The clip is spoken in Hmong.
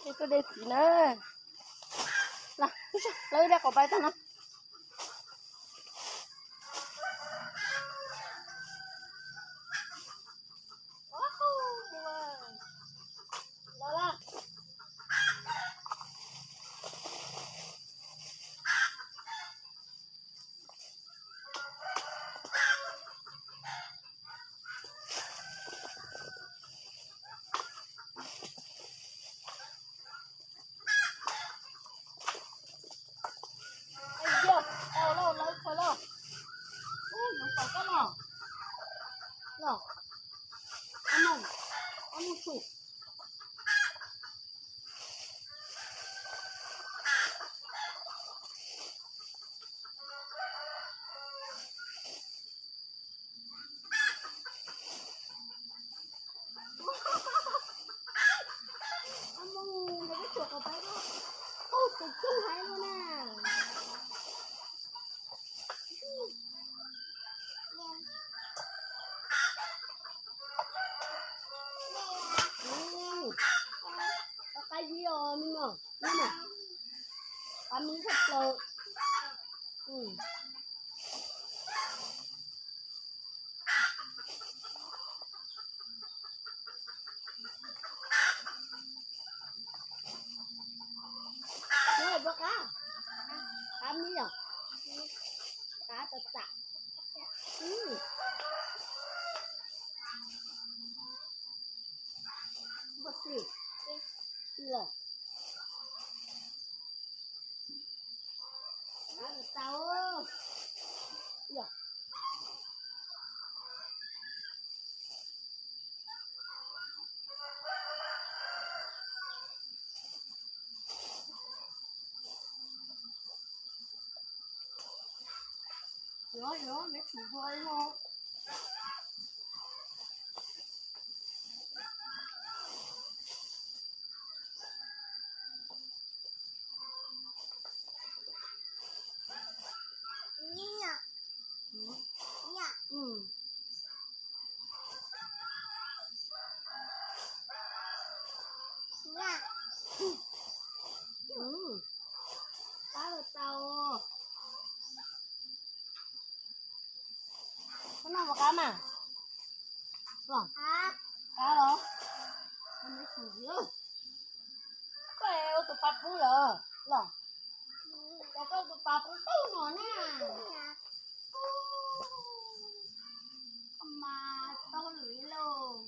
Tuaj de txiv na. Los, lawv de qos pais tag no. Yog tau lauj, lawv khaws lauj. Ub, nws tau kab los. Los, ob mus, ob mus tsuj. Tus coob heev li na. Qab zib os me no, qab zib tshaj plaws. Qab me yom, qab tas tas. Npaj xwb, los. Qab tas tas. Yog. Yuav, yuav, me tsuv dua li no. Qab los tau. Koj noj puas qab mas? Los, qab los. Koj ua tus pas pub lawm los? Ces koj ua tus pas pub tau no na. Mas tau lwm lauj.